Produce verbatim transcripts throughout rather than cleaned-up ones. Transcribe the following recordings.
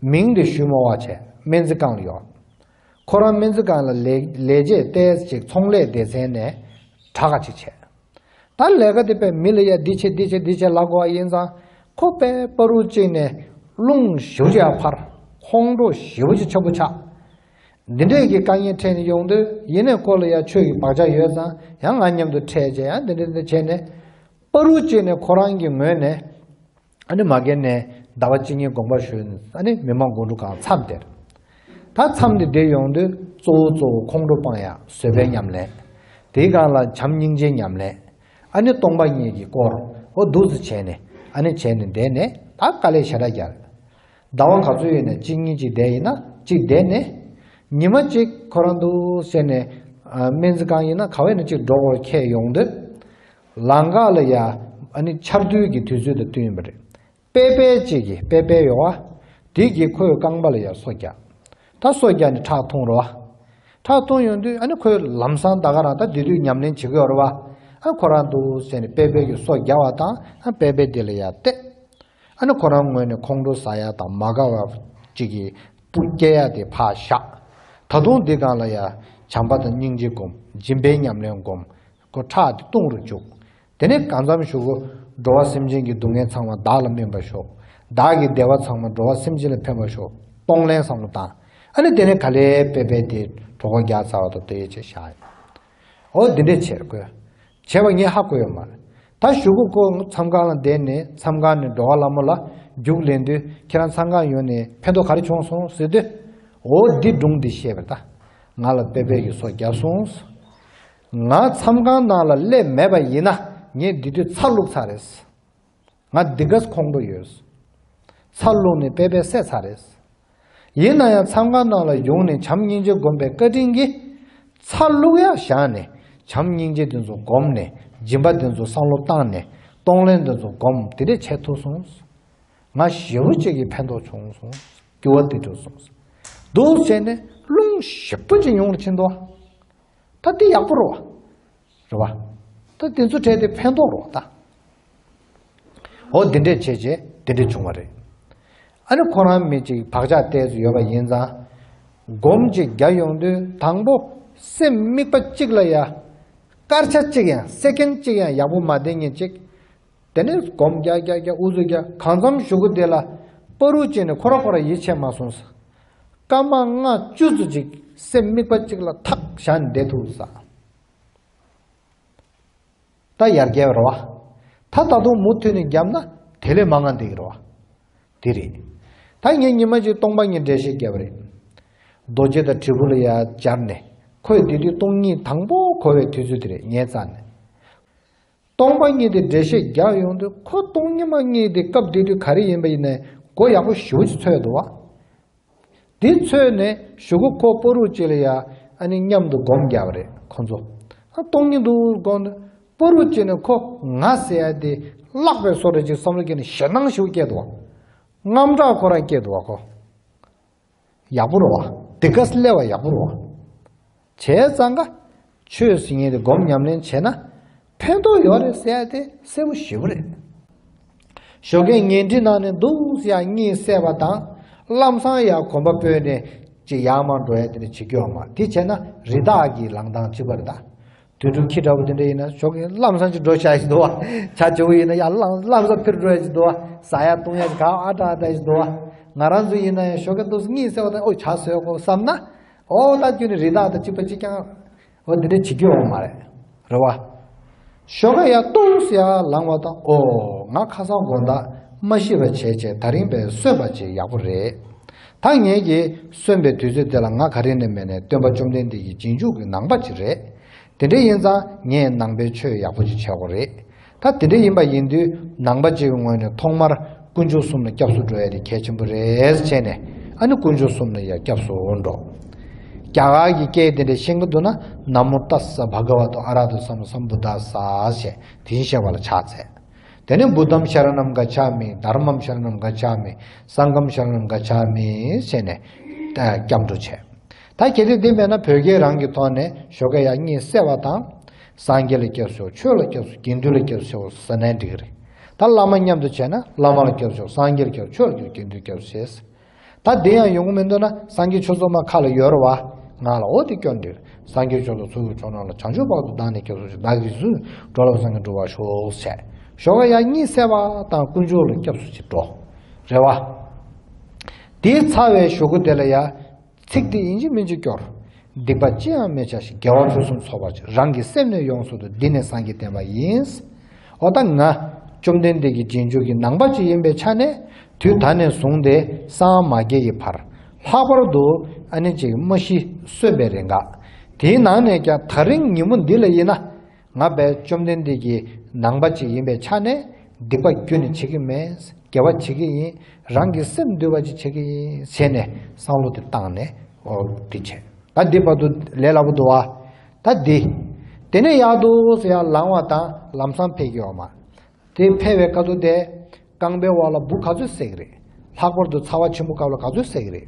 མིང་དེ་ཞུ་མ་བ་བྱས་སྨན་རྩིས་ཁང་ལ་ཡོང་། ཁོ་རང་སྨན་རྩིས་ཁང་ལ་ལས་ལས་བྱེད་ཏོག་ཙམ་ཅིག་ཚོང་ལས་སྡེ་ཚན་ནས་དྲག་ག་ཅིག་བྱས། ད་ལས་ཀ་དེ་དཔེ་མི་ལ་ཡ་འདི་བྱེད་འདི་བྱེད་འདི་བྱེད་ལབ་དགོས་པ་ཡིན་ཙང་། ཁོ་དཔེ་བར་དུ་གཅིག་ནས་རླུང་ཞེ་པོ་ཅིག་ཡར་འཕར། ཁོང་ཁྲོ་ཞེ་པོ་ཅིག་ཆེན་པོ་ཆགས། འདི་འདྲས་ཀྱི་དཀའ་ངལ་འཕྲད་ནས་ཡོང་དུས། ཡིན་ནའི་ཁོ་ལ་ཡ་ཆོས་ཀྱི་བག་ཆགས་ཡོད་ཙང་ཡང་ང་མཉམ་དུ་འཕྲད་བྱས། ཡང་འདི་འདྲས་འདི་བྱས་ནས་བར་དུ་གཅིག་ནས་ཁོ་རང་གི་ངོས་ནས། ཨ་ནི་མ་གི་ནས་ཟླ་བ་གཅིག་གཉིས་དགོངས་པ་ཞུས་ནས། ཨ་ནི་མི་མང་སྒོམ་སྒྲུབ་ཁང་མཚམས་དེར། ད་མཚམས་དེ་བསྡད་ཡོང་དུས་གཙོ་བོ་གཙོ་བོ་ཁོང་ཁྲོ་སྤང་ཡག་བཟོད་པའི་ཉམས་ལེན། དེའི་སྒང་ལ་བྱམས་སྙིང་རྗེའི་ཉམས་ལེན། ཨ་ནི་སྟོང་པ་ཉིད་ཀྱི་སྐོར་འོ་འདུག་སེ་བྱས་ནས། ཨ་ནི་བྱས་ནས་བསྡད་ནས་ད་དཀའ་ལས་ཞེ་དྲག་རྒྱག་ཟླ་བ་ག་ཚོད་ཡོད་ནས་གཅིག་གཉིས་གཅིག་བསྡད་ཡིན་ན་གཅིག་བསྡད་ནས། ཉི་མ་གཅིག་ཁོ་རང་འདུག་སེ་བྱས་ནས། ཨ། སྨན་རྩིས་ཁང་ཡིན་ན་ག་བས་ནས་གཅིག་འགྲོ་དགོས་ཁེལ་ཡོང་དུས། ལམ་ཁ་ལ་ཡ་ཨ་ནི་ཆར་དུས་ཀྱི་དུས་ཚོད་དང་བསྟུན་ཡིན་པ་རེད། པེ་པེ་གཅིག་གིས། པེ་པེ་ཡོད་པ། དེ་གིས་ཁོའི་རྐང་པ་ལ་ཡ་སོ་བརྒྱབ། ད་སོ་བརྒྱབ་ནས་ཁྲག་འཐུང་རེད་པ། ཁྲག་འཐུང་ཡོང་དུས་ཨ་ནི་ཁོས་ལམ་སང་ད་ག་རང་ད་དེ་དུས་ཉམས་ལེན་བྱེད་ཀྱི་ཡོད་རེད་པ། ཨ། ཁོ་རང་འདུག་སེ་བྱས་ནས་པེ་པེ་གིས་སོ་བརྒྱབ་པ་དང་། ཨ། པེ་པེ་དེ་ལ་ཡ་བལྟས། ཨ་ནི་ཁོ་རང་ངོས་ནས་ཁོང་ཁྲོ་ཟ་ཡག་དང་མ་དགའ་བ་གཅིག་གི་སྤུ་སྐྱེ་ཡག་དེ་ཕར་བཞག་ད་དུང་འདི་སྒང་ལ་ཡ་བྱམས་པ་དང་སྙིང་རྗེ་སྒོམ། སྦྱིན་པའི་ཉམས་ལེན་སྒོམ། ཁོ་ཁྲག་དེ་བཏུང་རུ་བཅུག་དེ་ནས་གང་འཚམ་གཞུག་གུ་འགྲོ་བ་སེམས་ཅན་གྱི་སྡུག་བསྔལ་ཚང་མ་བདག་ལ་སྨིན་པར་ཤོག་བདག་གི་བདེ་བ་ཚང་མ་འགྲོ་བ་སེམས་ཅན་ལ་ཕན་པར་ཤོག་གཏོང་ལེན་བསམ་བློ་བཏང་། ཨ་ནི་དེ་ནས་ག་ལེར་པེ་པེ་དེ་གྲོད་ཁོག་རྒྱགས་ཚར་བ་དང་དེ་ཡས་བྱས་བཞག་འོ་འདི་འདྲས་བྱས་དགོས། བྱས་པ་ངས་ཧ་གོ་ཡོད་མ་རེད། ད་གཞུག་གུ་ཁོ་མཚམས་ཁང་ལ་བསྡད་ནས། མཚམས་ཁང་ནས་འགྲོ་བ་ལྷ་མོ་ལ་རྒྱུགས་ལེན་དུས། ཁྱེད་རང་མཚམས་ཁང་ཡོང་ནས་ཕན་ཐོགས་ག་རེ་བྱུང་སོང་ཟེར་དུས། འོ་འདི་སྒྲུང་འདི་བཤད་པ་རེད། ད་ང་ལ་པེ་པེ་གིས་སོ་བརྒྱབ་སོང་། ང་མཚམས་ཁང་ནང་ལ་སླེབས་མེད་པ་ཡིན་ན་ངས་འདི་དུས་ཚ་བླུགས་ཚར་རེད། ང་འདི་གས་ཁོང་ཁྲོ་ཡོད། ཚ་བླུགས་ནས་པེ་པེ་བསད་ཚར་རེད། ཡིན་ན་ཡང་མཚམས་ཁང་ནང་ལ་ཡོང་ནས་བྱམས་སྙིང་རྗེ་སྒོམ་པའི་བཀའ་དྲིན་གྱིས། ཚ་བླུགས་ཡག་བཞག་ནས་བྱམས་སྙིང་རྗེ་དེ་ཚོ་སྒོམ་ནས། སྦྱིན་པ་དེ་ཚོ་བསམ་བློ་བཏང་ནས། གཏོང་ལེན་དེ་ཚོ་སྒོམ། དེ་འདྲས་བྱེད་ཐུབ་སོང་། ང་ཞེ་པོ་ཅིག་གི་ཕན་ཐོགས་བྱུང་སོང་། སྐྱོ་བ་དེ་འགྲོ་སོང་། འདུག་བྱས་ནས་རླུང་ཞེ་པོ་ཅིག་ཡོང་རུ་ཕྱིན་འདུག་ད་དེ་ཡག་པོ་རེད་པ། རེད་པ། ད་དེ་ཚོ་འཕྲད་དེ་ཕན་ཐོགས་རེད་པ་ད། འོ་འདི་འདྲས་བྱས་བྱས་འདི་འདྲས་བྱུང་བ་རེད། ཨ་ནི་ཁོ་རང་མི་གཅིག་བག་ཆགས་ཏོག་ཙམ་ཡོད་པ་ཡིན་ཙང་། སྒོམ་གཅིག་རྒྱག་ཡོང་དུས་དང་པོ་སེམས་དམིགས་པ་གཅིག་ལ་ཡ། སྐར་ཆ་གཅིག་ཡང་སེ་ཀེན་གཅིག་ཡང་ཡག་པོ་མ་བསྡད་མཁན་གཅིག་དེ་ནས་སྒོམ་རྒྱག་རྒྱག་རྒྱག་ཨུ་ཚུགས་རྒྱག་གང་འཚམ་གཞུག་གུ་དེ་ལ་བར་དུ་གཅིག་ནས་ཁོ་རང་ཁོ་རང་ཡིད་ཆེས་མ་སོང་ཟེར། སྐར་མ་ལྔ་བཅུ་ཙམ་ཅིག་སེམས་དམིགས་པ་གཅིག་ལ་ཐག་བཞག་ནས་བསྡད་ཐུབ་ས། ད་ཡར་རྒྱས་པ་རེད་པ། ད་ད་དུང་མུ་མཐུད་ནས་བརྒྱབ་ན་དེ་ལས་མང་ང་འདི་གི་རེད་པ། དེ་རེད། ད་ངས་ཉི་མ་གཅིག་སྟོང་པ་ཉིད་འགྲེལ་བཤད་བརྒྱབ་པ་རེད། རྡོ་རྗེ་དང་དྲིལ་བུ་ལ་ཡར་སྦྱར་ནས། ཁོས་དེ་དུས་སྟོང་ཉིད་དང་པོ་གོ་བའི་དུས་ཚོད་དེ་རེད། ངའི་རྩ་ནས། སྟོང་པ་ཉིད་དེ་འགྲེལ་བཤད་རྒྱག་ཡོང་དུས། ཁོ་སྟོང་ཉིད་མ་ཉིད་དེ་སྐབས་དེ་དུས་ག་རེ་ཡིན་པ་ཡིན་ནའི་མགོ་ཡག་པོ་ཞེ་པོ་ཅིག་ཚོས་འདུག་པ། དེ་ཚོས་ནས་གཞུག་གུ་ཁོ་བར་དུ་གཅིག་ལ་ཡ་ཨ་ནི་མཉམ་དུ་སྒོམ་བརྒྱབ་པ་རེད་ཁོ་ཚོ། ཨ། སྟོང་ཉིད་འདུག་སྒོམ་དུས་བར་དུ་གཅིག་ནས་ཁོ་ང་ཟེར་ཡ་དེ་བརླག་པའི་བཟོ་འདྲ་ཅིག་བསམ་བློ་སྐྱེས་ནས་ཞེད་སྣང་ཞེ་པོ་སྐྱེས་འདུག་པ། དངངས་སྐྲག་ཁོ་རང་སྐྱེས་འདུག་པ་ཁོ། ཡག་པོ་རེད་པ། དེ་ག་སླེབས་པ་ཡག་པོ་རེད་པ། བྱས་ཙང་ཀ། ཆོས་ཟེར་མཁན་དེ་སྒོམ་ཉམས་ལེན་བྱས་ན་ཕན་ཐོགས་ཡོད་རེད་ཟེར་ཡ་དེ་གསལ་པོ་ཞེ་པོ་རེད། ཞོགས་ཀས་ཉལ་ཁྲིའི་ནང་ནས་འདུག་སེ་ཡར་གཉིད་སད་པ་དང་། ལམ་སང་ཡར་གོམ་པ་སྤོས་ནས་ཅིག་ཡར་མར་འགྲོ་ཡ་དེ་འདྲ་བྱེད་རྒྱུ་ཡོད་མ་རེད། དེ་བྱས་ན་རི་དྭགས་ཀྱི་ལངས་སྟངས་གཅིག་པ་རེད་ད། དུད་འགྲོ་ཁྱི་འདྲ་པོ་དེ་འདྲ་ཡིན་ན་ཞོགས་ཀས་ལམ་སང་ཅིག་འགྲོ་བྱ་ཞིག་འདུག་པ། བྱ་བྱིའུ་ཡིན་ན་ཡར་ལམ་ལམ་སང་འཕུར་འགྲོ་ཡ་ཞིག་འདུག་པ། ཟ་ཡ་བཏུང་ཡ་ཞིག་ག་ཨ་ཏྲ་ཨ་ཏྲ་ཞིག་འདུག་པ། ང་རང་ཚོ་ཡིན་ན་ཡང་ཞོགས་ཀས་འདུག་སེ་གཉིད་སད་པ་དང་། ཨོ་བྱ་ཟོས་གོ་བསམ་ན། ཨོ་ད་ཁྱོད་ནི་རི་དྭགས་དང་གཅིག་པ་གཅིག་རྐྱང་། འོ་འདི་འདྲ་བྱེད་རྒྱུ་ཡོད་མ་རེད། རེད་པ། ཞོགས་ཀས་ཡར་ལྟུང་སེ་ཡར་ལངས་པ་དང་། ཨོ་ང་ཁ་སང་དགོང་དག་མ་ཤི་བ་བྱས་བྱས་ད་རིང་བས་གསོན་པ་བྱས་ཡག་པོ་རེད། ད་ངེད་ཀྱིས་གསོན་པའི་དུས་ཚོད་དེ་ལ་ང་ག་རེ་ནས་མེད་ནས་སྟོན་པ་བཅོམ་ལྡན་འདས་ཀྱི་རྗེས་འཇུག་གི་ནང་པ་ཅིག་རེད། དེ་འདྲ་ཡིན་ཙང་ངས་ནང་པའི་ཆོས་ཡག་པོ་ཅིག་བྱེད་དགོས་རེད། ད་དེ་འདྲ་ཡིན་པ་ཡིན་དུས་ནང་པ་ཅིག་གི་ངོས་ནས་ཐོག་མར་དཀོན་མཆོག་གསུམ་ལ་སྐྱབས་སུ་འགྲོ་ཡ་དེ་གལ་ཆེན་པོ་རེད་བྱས་ནས། ཨ་ནི་དཀོན་མཆོག་གསུམ་ལ་ཡ་སྐྱབས་སུ་འགྲོ། རྒྱ་གར་གྱི་སྐད་དེ་འདྲ་ཤེས་ཀྱི་འདུག་ན། ན་མོ་ཏཱ་ས་བྷ་ག་ཝ་ཏོ་ཨ་ར་ཧ་ཏོ་སམ་མ་སམ་བུད་དཱ་ས་ཞེས་དེ་བཞིན་གཤེགས་པ་ལ་ཕྱག་འཚལ། དེ་ནས་བུདྡྷམ་ཤ་ར་ཎམ་ག་ཆ་མི། དྷརྨམ་ཤ་ར་ཎམ་ག་ཆ་མི། སངྒྷམ་ཤ་ར་ཎམ་ག་ཆ་མི་ཞེས་ནས་སྐྱབས་འགྲོ་བྱས། ད་གལ་ཏེ་དེ་མེད་ན་བོད་སྐད་རང་གི་ཐོག་ནས་ཞོགས་ཀས་ཡར་གཉིད་སད་པ་དང་། སངས་རྒྱས་ལ་སྐྱབས་སུ་མཆིའོ། ཆོས་ལ་སྐྱབས་སུ་མཆིའོ། དགེ་འདུན་ལ་སྐྱབས་སུ་མཆིའོ་ཟེར་ན་འགྲིག་གི་རེད། ད་བླ་མ་མཉམ་དུ་བྱས་ན། བླ་མ་ལ་སྐྱབས་སུ་མཆིའོ། སངས་རྒྱས་ལ་སྐྱབས་སུ་མཆིའོ། ཆོས་ལ་སྐྱབས་སུ་མཆིའོ། དགེ་འདུན་ལ་སྐྱབས་སུ་མཆིའོ་ཟེར། ད་དེ་ཡང་ཡོང་གི་མི་འདུག་ན་སངས་རྒྱས་ཆོས་ཚོགས་མ་ཁ་ལ་ཡོད་རེད་བ། ང་ལ་འོ་དེ་སྐྱོན་འདུག་སངས་རྒྱས་ཆོས་ཚོགས་ཚོགས་ཀྱི་མཆོག་རྣམས་ལ། བྱང་ཆུབ་བར་དུ་བདག་ནི་སྐྱབས་སུ་མཆི། བདག་གིས་སུ་འགྲོ་ལ་སངས་རྒྱས་འགྲུབ་པར་ཤོག་ཟེར། ཞོགས་ཀ་ཡང་གཉིད་སད་པ་དང་དཀོན་མཆོག་ལ་སྐྱབས་སུ་མཆི་འགྲོ། རེད་བ། དེ་ཚར་བའི་ཞོགས་ཀ་དེ་ལ་ཡ། ཚིག་འདི་ཡིན་གཅིག་མིན་གཅིག་སྐྱོར། སྡིག་པ་ཅི་ཡང་མི་བྱ་ཞིང་། དགེ་བ་ཕུན་སུམ་ཚོགས་པར་སྤྱད། རང་གི་སེམས་ནི་ཡོངས་སུ་འདུལ། འདི་ནི་སངས་རྒྱས་བསྟན་པ་ཡིན། འོ་ད་ང་བཅོམ་ལྡན་འདས་ཀྱི་རྗེས་འཇུག་གི་ནང་པ་ཅིག་ཡིན་པའི་ཆ་ནས། དུས་ད་ནས་བཟུང་སྟེ་སངས་མ་རྒྱས་ཀྱི་བར། ལྷག་པར་དུ་ཨ་ནི་ཅིག་མ་ཤི་གསོན་པའི་རིང་ག་དེའི་ནང་ནས་ཀྱང་ད་རིང་ཉིན་མོ་འདི་ལ་ཡིན་ན། ང་དཔེ་བཅོམ་ལྡན་འདས་ཀྱི་ནང་པ་ཅིག་ཡིན་པའི་ཆ་ནས། སྡིག་པ་ཁྱོན་ནས་བྱེད་ཀྱི་མེད། དགེ་བ་བྱེད་ཀྱི་ཡིན། རང་གི་སེམས་འདུལ་བ་ཅིག་བྱེད་ཀྱི་ཡིན་ཟེར་ནས་བསམ་བློ་དེ་བཏང་ནས། འོ་དེ་བྱས། ད་འདི་བར་དུ་ལས་སླ་པོ་འདུག་བ། ད་འདི། དེ་ནས་ཡར་འདུག་སེ་ཡར་ལངས་པ་དང་ལམ་སང་ཕེབས་ཀྱི་ཡོད་མ། དེ་ཕེབས་པའི་སྐབས་དུ་དེ། རྐང་པའི་འོག་ལ་འབུ་ག་ཚོད་བསད་ཀྱི་རེད། ལྷག་པར་དུ་ཚ་བ་ཆེན་པོ་སྐབས་ལ་ག་ཚོད་བསད་ཀྱི་རེད།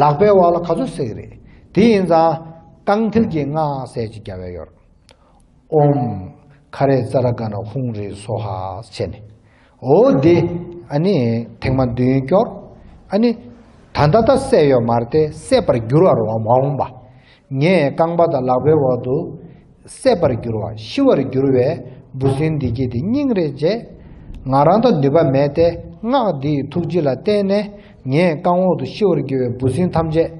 ལག་པའི་འོག་ལ་ག་ཚོད་བསད་ཀྱི་རེད། དེ་ཡིན་ཙང་། རྐང་མཐིལ་གྱི་སྔགས་ཟེར་ཅིག་རྒྱབ་ཡ་ཡོད་རེད། ཨོཾ། ཁ་རེ་ཙ་ར་ག་ན་ཧཱུྃ་རེ་སྭཱ་ཧཱ་བྱས་ནས། འོ་དེ། ཨ་ནི་ཐེངས་མ་བདུན་སྐྱོར། ཨ་ནི། ད་ལྟ་ད་བསད་ཡོད་མ་རེད་དེ། བསད་པར་འགྱུར་བ་རེད་བ། མ་འོངས་པ། ངས་རྐང་པ་དང་ལག་པའི་འོག་ཏུ། བསད་པར་འགྱུར་བ། ཤི་བར་འགྱུར་བའི་འབུ་སྲིན་འདི་གྱད་དེ་སྙིང་རེ་རྗེ། ང་རང་ད་ནུས་པ་མེད་དེ། སྔགས་འདི་ཡི་ཐུགས་རྗེ་ལ་བརྟེན་ནས། ངའི་རྐང་འོག་ཏུ་ཤི་བར་འགྱུར་བའི་འབུ་སྲིན་ཐམས་ཅད།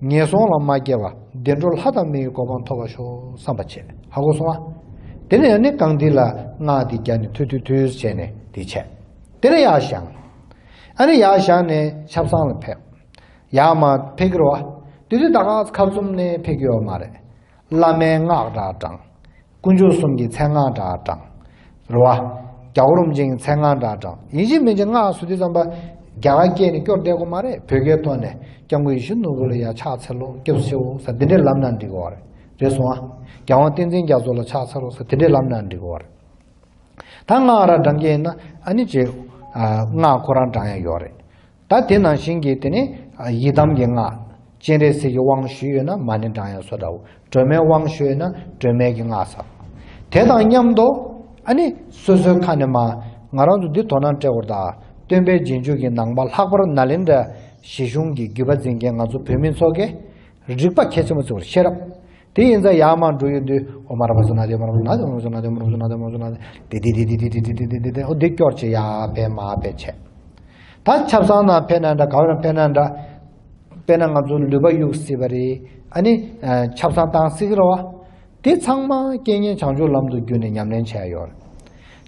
ངན་སོང་ལ་མ་སྐྱེ་བར་བདེ་འགྲོར་ལྷ་དང་མིའི་གོ་འཕང་ཐོབ་པར་ཤོག་བསམ་པ་བྱས། ཧ་གོ་སོང་ང་། དེ་ནས་ཨ་ནི་རྐང་མཐིལ་ལ་སྔགས་འདི་རྒྱབ་ནས་ཐུལ་ཐུལ་ཐུལ་བྱས་ནས་དེ་བྱས། དེ་ནས་ཡར་བཞེངས། ཨ་ནི་ཡར་བཞེངས་ནས་ཆབ་གསང་ལ་ཕེབས། ཡར་མར་ཕེབས་ཀྱི་རེད་བ། དེ་དུས་ད་ག་ཁ་བཙུམ་ནས་ཕེབས་ཀྱི་ཡོད་མ་རེད། བླ་མའི་སྔགས་འདྲ་བགྲངས། དཀོན་མཆོག་གསུམ་གྱི་མཚན་སྔགས་འདྲ་བགྲངས། རེད་བ། རྒྱལ་བ་རིན་པོ་ཆེའི་མཚན་སྔགས་འདྲ་བགྲངས། ཡིན་གཅིག་མིན་གཅིག་སྔགས་ཟེར་དུས་ཙམ་པ། རྒྱ་གར་སྐད་ནས་སྐྱོར་བསྡད་དགོས་མ་རེད། བོད་སྐད་ཐོག་ནས་སྐྱབས་མགོན་ཡིད་བཞིན་ནོར་བུ་ལ་ཡར་ཕྱག་འཚལ་ལོ། སྐྱབས་སུ་མཆིའོ་ཟེར་དེ་འདྲས་ལབ་ན་འགྲིག་གི་རེད། རེད་སོང་ང་། རྒྱལ་དབང་བསྟན་འཛིན་རྒྱ་མཚོ་ལ་ཕྱག་འཚལ་ལོ་ཟེར་དེ་འདྲས་ལབ་ན་འགྲིག་གི་རེད། ད་སྔགས་རང་བགྲང་གི་ཡིན་ན་ཨ་ནི་ཅིག་ཨ། སྔགས་ཁོ་རང་བགྲང་ཡ་ཡོད་རེད། ད་དེ་ནང་བཞིན་གྱི་དེ་ནི་ཡི་དམ་གྱི་སྔགས། སྤྱན་རས་གཟིགས་ཀྱི་དབང་ཞུས་ཡོད་ན་མ་ཎི་བགྲང་ཡ་བཟོ་འདྲ་བོ། སྒྲོལ་མའི་དབང་ཞུས་ཡོད་ན་སྒྲོལ་མའི་གི་སྔགས་ཟེར། དེ་དང་མཉམ་དུ་ཨ་ནི་སོ་སོའི་ཁ་ནས་མར་ང་རང་ཚོ་འདི་དོ་སྣང་སྤྲད་དགོས་རེད་ད། སྟོན་པའི་རྗེས་འཇུག་གི་ནང་པ་ལྷག་པར་ནཱ་ལེནྡྲ་གཞིས་གཞུང་གི་བརྒྱུད་པ་འཛིན་མཁན་ང་ཚོ་བོད་མི་ཚོ་གིས་རིག་པ་གལ་ཆེན་པོ་བརྩི་བར། ཤེས་རབ། དེ་ཡིན་ཙང་ཡར་མར་འགྲོ་ཡོང་དུས་ཨོཾ་ཨ་ར་པ་ཙ་ན་དེ་མ་ར་པ་ཙ་ན་དེ་མ་ར་པ་ཙ་ན་དེ་མ་ར་པ་ཙ་ན་དེ་མ་ར་པ་ཙ་ན་དེ། དེ་དེ་དེ་དེ་དེ་དེ་དེ་དེ་ཨོ་དེ་སྐྱོར་བྱེད་ཡ་ཕེབས་མར་ཕེབས་བྱས། ད་ཆབ་གསང་ནང་ཕེབས་ན་འདྲ། ག་བ་ན་ཕེབས་ན་འདྲ། དཔེར་ན་ང་ཚོ་ལུས་པ་གཡུག་སྲིད་པ་རེད། ཨ་ནི་ཆབ་གསང་བཏང་སྲིད་ཀྱི་རེད་བ། དེ་ཚང་མ་རྐྱེན་ངན་བྱང་ཆུབ་ལམ་དུ་བརྒྱུད་ནས་ཉམས་ལེན་བྱས་ཡོད་རེད།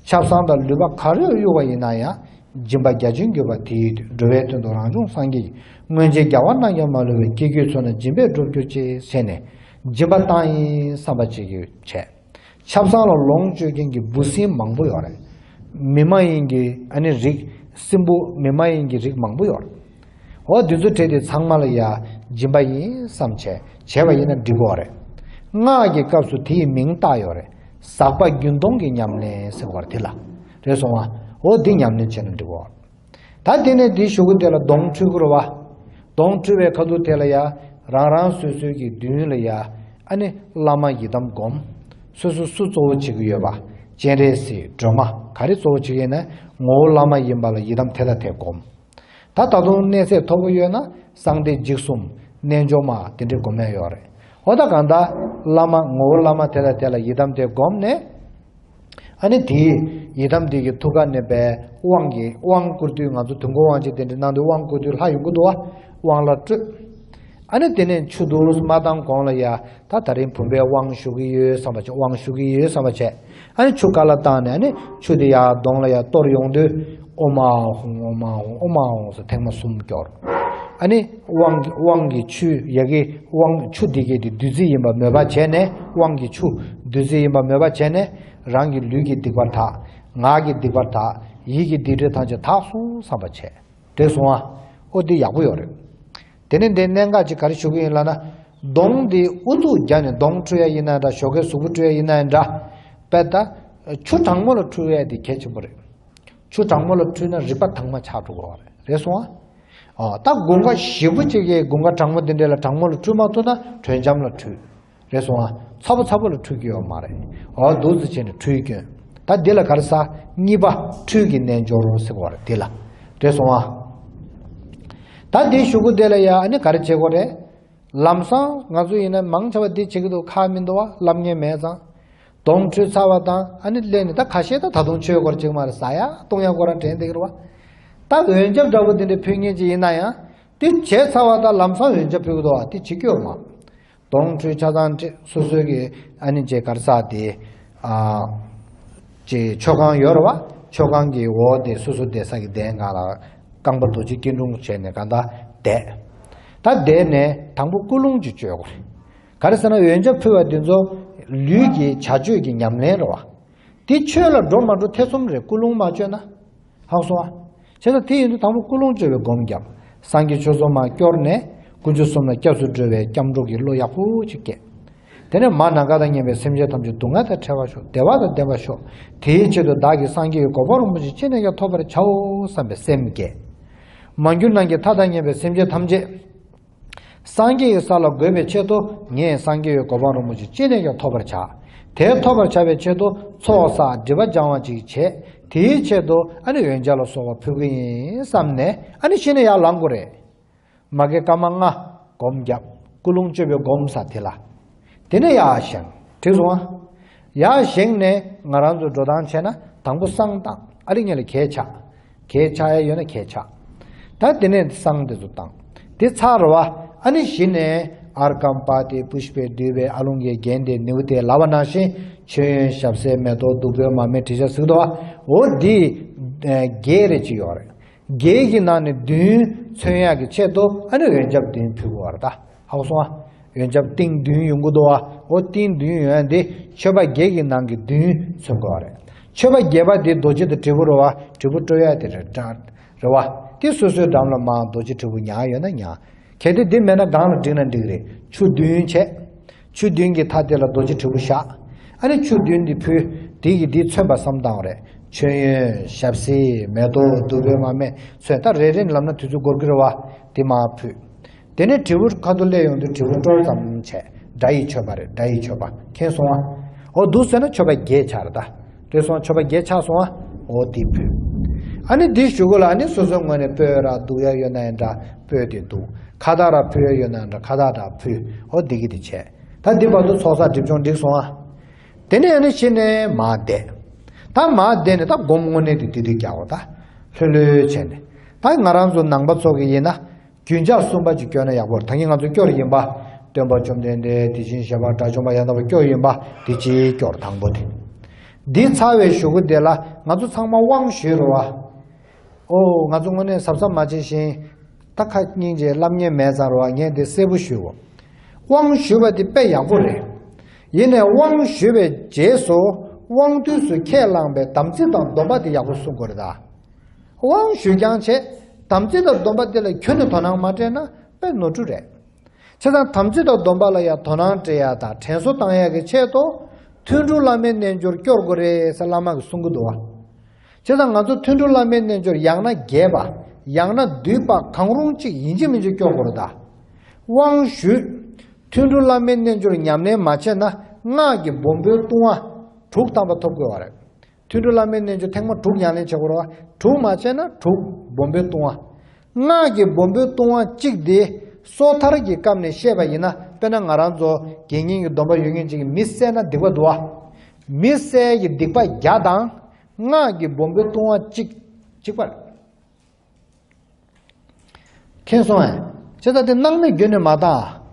ཆབ་གསང་དང་ལུས་པ་ག་རེ་གཡུག་པ་ཡིན་ན་ཡང་། སྦྱིན་པ་རྒྱ་ཆེན་དགོས་པ་དེའི་དོན། འགྲོ་བའི་དོན་དུ་རང་བྱུང་སངས་རྒྱས་ཀྱིས། སྔོན་ཆད་རྒྱལ་བ་རྣམས་ཀྱང་མ་ལུས་པའི། སྐྱེ་དགུའི་ཚོགས་རྣམས་སྦྱིན་པས་འགྲུབ་གྱུར་ཅིག་ཟེར་ནས་སྦྱིན་པ་བཏང་ཡིན་བསམ་པ་བྱེད་ཀྱི་བྱས། ཆབ་གསང་ལ་ལོངས་སྤྱོད་མཁན་གྱི་འབུ་སྲིན་མང་པོ་ཡོད་རེད། མི་མ་ཡིན་གྱི་ཨ་ནི་རིགས་སྲིན་འབུ། མི་མ་ཡིན་གྱི་རིགས་མང་པོ་ཡོད་རེད། འོ་འདི་ཚོ་བྲིས་ཏེ་ཚང་མ་ལ་ཡ་སྦྱིན་པ་ཡིན་བསམ་བྱས་བྱས་པ་ཡིན་ན་འགྲིག་གི་རེད། སྔགས་ཀྱི་སྐབས་སུ་དེའི་མིང་བཏགས་ཡོད་རེད། ཟག་པ་རྒྱུན་གཏོང་གི་ཉམས་ལེན་ཟེར་བ་རེད་དེ་ལ། རེད་སོང་ང་། འོ་འདི་ཉམས་ལེན་བྱས་ན་འགྲིག་གོ། ད་དེ་ནས་འདི་གཞུག་གུ་དེ་ལ་གདོང་འཁྲུད་དགོས་རེད་བ། གདོང་འཁྲུད་པའི་ཁ་ཐུག་དེ་ལ་ཡ། རང་རང་སོ་སོའི་གི་མདུན་ལ་ཡ། ཨ་ནི་བླ་མ་ཡི་དམ་སྒོམ། སོ་སོ་སུ་གཙོ་བོ་བྱེད་ཀྱི་ཡོད་པ། སྤྱན་རས་གཟིགས། སྒྲོལ་མ། ག་རེ་གཙོ་བོ་བྱེད་ཀྱི་ཡིན་ན་ངོ་བོ་བླ་མ་ཡིན་པ་ལ་ཡི་དམ་དེ་དང་དེ་སྒོམ། ད་ད་དུང་གནས་ཚད་མཐོ་པོ་ཡོད་ན་གསང་བདེ་འཇིགས་གསུམ། རྣལ་འབྱོར་མ། དེ་འདྲའི་སྒོམ་ཡ་ཡོད་རེད། འོ་ད་གང་ལྟར་བླ་མ་ངོ་བོ་བླ་མ་དེ་དང་དེ་ལ་ཡི་དམ་དེ་སྒོམ་ནས། ཨ་ནི་དེའི་ཡི་དམ་དེ་གི་ཐུགས་ཀ་ནས་པའི་དབང་གི་དབང་བསྐུར་དུས། ང་ཚོ་དུས་འཁོར་དབང་ཆེན་དེ་འདྲ་གནང་དུས་དབང་བསྐུར་དུས་ལྷ་ཡོང་གི་འདུག་བ། དབང་ལ་སྤྲོད། ཨ་ནི་དེ་ནས་ཆུ་དུ་མ་བཏང་གོང་ལ་ཡ། ད་ད་རིང་བུམ་པའི་དབང་ཞུ་གི་ཡོད་བསམ་པ་བྱས། དབང་ཞུ་གི་ཡོད་བསམ་པ་བྱས། ཨ་ནི་ཆུ་ཁ་ལ་བཏང་ནས། ཨ་ནི་ཆུ་དེ་ཡར་གདོང་ལ་ཡར་གཏོར་ཡོང་དུས། ཨོཾ་ཨཱཿཧཱུྃ། ཨོཾ་ཨཱཿཧཱུྃ། ཨོཾ་ཨཱཿཧཱུྃ་ཟེར་ཐེངས་མ་གསུམ་སྐྱོར། ཨ་ནི་དབང་གི་དབང་གི་ཆུ་ཡ་གི་དབང་ཆུ་འདི་གས་དེ་བདུད་རྩི་ཡིན་པ་མོས་པ་བྱས་ནས། དབང་གི་ཆུ་བདུད་རྩི་ཡིན་པ་མོས་པ་བྱས་ནས། རང་གི་ལུས་ཀྱི་སྡིག་པ་དག། ངག་གི་སྡིག་པ་དག། ཡིད་ཀྱི་སྡིག་སྒྲིབ་ཐམས་ཅད་དག་སོང་བསམ་པ་བྱས། དེ་སོང་ང་། ཨོ་འདི་ཡག་པོ་ཡོད་རེད། དེ་ནས་འདི་གནད་འགག་ཅིག་ག་རེ་ཞུ་གི་ཡིན་ལབ་ན། གདོང་འདི་ཨུ་ཚུགས་རྒྱག་ནས་གདོང་འཁྲུད་ཡ་ཡིན་ན་འདྲ། ཞོགས་ཀའི་གཟུགས་པོ་འཁྲུད་ཡ་ཡིན་ན་འདྲ། དཔེ་ད་ཆུ་གྲང་མོ་ལ་འཁྲུད་ཡ་དེ་གལ་ཆེན་པོ་རེད། ཆུ་གྲང་མོ་ལ་འཁྲུད་ན་རིག་པ་དྭངས་མ་ཆགས་འགྲོ་གི་རེད། རེད་སོང་ང་། ཨོ་ད་དགུན་ཁ་ཞེ་པོ་ཅིག་གི་དགུན་ཁ་གྲང་མོ་འདི་འདྲ་ལ་གྲང་མོ་ལ་འཁྲུད་མ་ཐུབ་ན་དྲོད་འཇམ་ལ་འཁྲུད། རེད་སོང་ང་། ཚ་པོ་ཚ་པོ་ལ་འཁྲུད་ཀྱི་ཡོད་མ་རེད། འོ་འདུག་སེ་བྱས་ནས་འཁྲུད་སྐྱོན། ད་འདི་ལ་ག་རེ་ཟེར། གཉིས་པ་འཁྲུད་ཀྱི་རྣལ་འབྱོར་ཟེར་བ་རེད་འདི་ལ། རེད་སོང་ང་། ད་འདི་ཞུ་གི་དེ་ལ་ཡ་ཨ་ནི་ག་རེ་བྱེད་དགོས་རེད། ལམ་སང་ང་ཚོ་ཡིན་ན་མང་ཆེ་བ་འདི་བྱེད་ཀྱི་འདུག་ཁག་མི་འདུག་བ། སློབ་གཉེར་མེད་ཙང་། དོང་བྲུས་ཚར་བ་དང་ཨ་ནི་སླེབས་ནས་ད་ཁ་ཤས་ད་ད་དུང་ཆོས་སྐོར་ཅིག་མ་རེད། ཟ་ཡ་བཏུང་ཡ་ཁོ་རང་དྲན་བསྡད་ཀྱི་རེད་བ། ད་འོན་ཆབ་འདྲ་པོ་འདི་འདྲ་ཕུལ་མཁན་ཅིག་ཡིན་ན་ཡང་། དེ་བྱས་ཚར་བ་དང་ལམ་སང་འོན་ཆབ་ཕུལ་གི་འདུག་བ། དེ་བྱེད་རྒྱུ་ཡོད་མ། དོང་བྲུས་ཆ་ཚང་བྲིས། སོ་སོའི་གི་ཨ་ནི་ཅེ་གར་ས་དེ། ཨ། ཅེ་མཆོད་ཁང་ཡོད་རེད་བ། མཆོད་ཁང་གི་འོག་དེ་སོ་སོ་བསྡད་ས་གི་གདན་སྒང་ལ་རྐང་པ་རྡོ་རྗེ་སྐྱིལ་ཀྲུང་བྱས་ནས་གང་ལྟར་བསྡད། ད་བསྡད་ནས་དང་པོ་ཀུན་སློང་ཅིག་བཅོས་དགོས་རེད། ག་རེ་ཟེར་ན་འོན་ཆབ་ཕུལ་བ་དེ་ཚོ་ལུས་ཀྱི་བྱ་སྤྱོད་ཀྱི་ཉམས་ལེན་རེད་བ། དེ་ཆོས་ལ་འགྲོ་མ་འགྲོ་ཐེ་ཚོམ་རེད། ཀུན་སློང་མ་བཅོས་ན། ཧ་གོ་སོང་ཨ། བྱས་ཙང་དེ་ཡིན་དུས་དང་པོ་ཀུན་སློང་བཅོས་པའི་སྒོམ་བརྒྱབ། སངས་རྒྱས་ཆོས་ཚོགས་མར་སྐྱོར་ནས་དཀོན་མཆོག་གསུམ་ལ་སྐྱབས་སུ་འགྲོ་བའི་སྐྱབས་འགྲོ་གི་བློ་ཡག་པོ་ཅིག་སྐྱེས། དེ་ནས་མ་ནམ་མཁའ་དང་མཉམ་པའི་སེམས་ཅན་ཐམས་ཅད་སྡུག་བསྔལ་དང་བྲལ་བར་ཤོག་བདེ་བ་དང་ལྡན་པར་ཤོག་དེའི་ཆེད་དུ་བདག་གིས་སངས་རྒྱས་ཀྱི་གོ་འཕང་རིན་པོ་ཆེ་ཅི་ནས་ཀྱང་ཐོབ་པར་བྱའོ་བསམ་པའི་སེམས་བསྐྱེད། མ་གྱུར་ནམ་མཁའི་མཐའ་དང་མཉམ་པའི་སེམས་ཅན་ཐམས་ཅད་སངས་རྒྱས་ཀྱི་ས་ལ་འགོད་པའི་ཆེད་དུ། ངས་སངས་རྒྱས་ཀྱི་གོ་འཕང་རིན་པོ་ཆེ་ཅི་ནས་ཀྱང་ཐོབ་པར་བྱ། དེ་ཐོབ་པར་བྱ་བའི་ཆེད་དུ་ཚོགས་བསགས་སྒྲིབ་པ་སྦྱང་བ་ཅིག་བྱེད། དེའི་ཆེད་དུ་ཨ་ནི་འོན་ཆབ་ལ་སོགས་པ་ཕུལ་གི་ཡིན་བསམ་ནས་ཨ་ནི་གཞི་ནས་ཡར་ལངས་དགོས་རེད། མ་གི་སྐར་མ་ལྔ་སྒོམ་བརྒྱབ། ཀུན་སློང་བཅོས་པའི་སྒོམ་ས་དེ་ལ། དེ་ནས་ཡར་བཞེངས། འགྲིག་སོང་ཨ། ཡར་བཞེངས་ནས་ང་རང་ཚོ་འགྲོ་སྟངས་བྱས་ན་དང་པོ་བསང་བཏང་། ཨ་རི་ཉལ་ལ་གད་ཆག་གད་ཆག་ཡ་ཡོད་ན་གད་ཆག་ད་དེ་ནས་བསང་དེ་ཚོ་བཏང་། དེ་ཚར་བ་ཨ་ནི་གཞི་ནས་ཨརྒྷཾ་པཱ་ཏི་པུཥྤེ་དྷཱུ་པེ་ཨ་ལོང་གི་རྒྱན་དེ་ནིའུ་ཏེ་ལབ་པ་ནང་བཞིན་མཆོད་ཡོན་ཞབས་བསིལ་མེ་ཏོག་བདུག་སྤོས་མར་མེ་དྲི་ཆབ་ཟེར་གི་འདུག་བ། འོ་འདི་བརྒྱད་རེ་ཅིག་ཡོད་རེད། བརྒྱད་ཀྱི་ནང་ནས་བདུན་མཚོན་ཡག་གི་ཆེད་དུ་ཨ་ནི་འོན་ཆབ་བདུན་ཕུལ་དགོས་པ་རེད་ད། ཧ་གོ་སོང་ཨ། འོན་ཆབ་ཏིང་བདུན་ཡོང་གི་འདུག་བ། འོ་ཏིང་བདུན་ཡོང་ཡ་འདི་མཆོད་པ་བརྒྱད་ཀྱི་ནང་གི་བདུན་མཚོན་དགོས་པ་རེད། མཆོད་པ་བརྒྱད་པ་འདི་རྡོ་རྗེ་དང་དྲིལ་བུ་རེད་བ། དྲིལ་བུ་དཀྲོལ་ཡ་དེ་རེད་ད། རེད་བ། དེ་སོ་སོའི་འགྲམ་ལ་མར་རྡོ་རྗེ་དྲིལ་བུ་ཉར་ཡོད་ན་ཉར། གལ་ཏེ་འདི་མེད་ན་སྒང་ལ་བསྒྲིགས་ན་འགྲིག་རེད། ཆུ་བདུན་བྱས། ཆུ་བདུན་གྱི་མཐའ་དེ་ལ་རྡོ་རྗེ་དྲིལ་བུ་བཞག་ཨ་ནི་ཆུ་བདུན་འདི་ཕུལ། དེ་ཡིས་འདི་མཚོན་པ་བསམ་བཏང་བ་རེད། མཆོད་ཡོན་ཞབས་བསིལ་མེ་ཏོག་བདུག་སྤོས་མར་མེ་མཚོན། ད་རེ་རེ་ལབ་ན་དུས་ཚོད་འགོར་གི་རེད་བ། དེ་མར་ཕུལ། དེ་ནས་དྲིལ་བུ་ཁ་ཐུག་སླེབས་ཡོང་དུས་དྲིལ་བུ་དཀྲོལ་ཙམ་བྱས། སྒྲ་ཡི་མཆོད་པ་རེད། སྒྲ་ཡི་མཆོད་པ། མཁྱེན་སོང་ཨ། འོ་འདུག་ཟེར་ན་མཆོད་པ་བརྒྱད་ཆགས་རེད་ད། དེ་སོང་མཆོད་པ་བརྒྱད་ཆགས་སོང་ཨ། འོ་དེ་ཕུལ། ཨ་ནི་འདི་གཞུག་གུ་ལ་ཨ་ནི་སོ་སོའི་ངོས་ནས་སྤོས་ར་བདུག་ཡ་ཡོད་ན་ཡང་འདྲ་སྤོས་དེ་བདུག་ཁ་བཏགས་ར་ཕུལ་ཡ་ཡོད་ན་ཡང་འདྲ་ཁ་བཏགས་ར་ཕུལ། འོ་འདི་གི་དེ་བྱས། ད་འདི་བར་དུ་ཚོགས་བསགས་སྒྲིབ་སྦྱོང་འགྲིག་སོང་ཨ། དེ་ནས་ཨ་ནི་གཞི་ནས་མར་བསྡད། ད་མར་བསྡད་ནས་ད་སྒོམ་དངོས་གནས་དེ་དེ་དུས་རྒྱག་འོ་ད། ལྷོད་ལྷོད་བྱས་ནས། ད་ང་རང་ཚོ་ནང་པ་ཚོ་གི་ཡིན་ན། རྒྱུན་ཆགས་གསུམ་པ་ཅིག་སྐྱོར་ན་ཡག་པོ་རེད། ད་གིན་ང་ཚོ་སྐྱོར་ཡིན་པ། སྟོན་པ་བཅོམ་ལྡན་འདས། དེ་བཞིན་གཤེགས་པ་དགྲ་བཅོམ་པ་ཡང་དག་པར་སྐྱོར་ཡིན་པ། དེ་གཅིག་སྐྱོར་དང་པོ་དེ། འདི་ཚར་བའི་གཞུག་གུ་དེ་ལ་ང་ཚོ་ཚང་མ་དབང་ཞུས་རེད་བ། ཨོ་ང་ཚོ་དངོས་གནས་གཟབ་གཟབ་མ་བྱས་ཤིང་། ད་ཁ་སྙིང་རྗེ་སློབ་གཉེར་མེད་ཙང་རེད་བ། ངས་འདི་གསལ་པོ་ཞུའོ། དབང་ཞུས་པ་དེ་དཔེ་ཡག་པོ་རེད། ཡིན་ནའི་དབང་ཞུས་པའི་རྗེས་སུ་དབང་དུས་སུ་ཁས་བླངས་པའི་དམ་ཚིག་དང་སྡོམ་པ་དེ་ཡག་པོ་སྲུང་དགོས་རེད་ད། དབང་ཞུས་ཀྱང་བྱས། དམ་ཚིག་དང་སྡོམ་པ་དེ་ལ་ཁྱོན་ནས་དོ་སྣང་མ་སྤྲད་ན་དཔེ་ནོར་འཁྲུལ་རེད། བྱས་ཙང་དམ་ཚིག་དང་སྡོམ་པ་ལ་ཡང་དོ་སྣང་སྤྲད་ཡ་དང་དྲན་གསོ་བཏང་ཡ་གི་ཆེད་དུ། ཐུན་དྲུག་བླ་མའི་རྣལ་འབྱོར་སྐྱོར་དགོས་རེད་ཟེར་བླ་མ་གིས་གསུང་གི་འདུག་བ། བྱས་ཙང་ང་ཚོ་ཐུན་དྲུག་བླ་མའི་རྣལ་འབྱོར་ཡང་ན་རྒྱས་པ། ཡང་ན་བསྡུས་པ་གང་རུང་གཅིག་ཡིན་གཅིག་མིན་གཅིག་སྐྱོར་དགོས་རེད་ད། དབང་ཞུས། ཐུན་དྲུག་བླ་མའི་རྣལ་འབྱོར་ཉམས་ལེན་མ་བྱས་ན་སྔགས་ཀྱི་སྦོམ་པོའི་ལྟུང་བ་དྲུག་བཏང་པ་ཐོབ་དགོས་བ་རེད། ཐུན་དྲུག་བླ་མའི་རྣལ་འབྱོར་ཐེངས་མ་དྲུག་ཉམས་ལེན་བྱེད་དགོས་རེད་བ། དྲུག་མ་བྱས་ན་དྲུག་སྦོམ་པོའི་ལྟུང་བ། སྔགས་ཀྱི་སྦོམ་པོའི་ལྟུང་བ་གཅིག་དེ་སོ་ཐར་གྱི་སྐབས་ནས་བཤད་པ་ཡིན་ན། དཔེར་ན་ང་རང་ཚོ་དགེ་བསྙེན་གྱི་སྡོམ་པ་ཡོད་མཁན་ཅིག་གིས་མི་བསད་ན་སྡིག་པ་འདུག་བ། མི་བསད་ཀྱི་སྡིག་པ་བརྒྱ་དང་། སྔགས་ཀྱི་སྦོམ་པོའི་ལྟུང་བ་གཅིག་གཅིག་པ་རེད། མཁྱེན་སོང་ངས། བྱས་ཙང་དེ་སྣང་མེད་རྒྱུན་ནས་མ་བཏང་།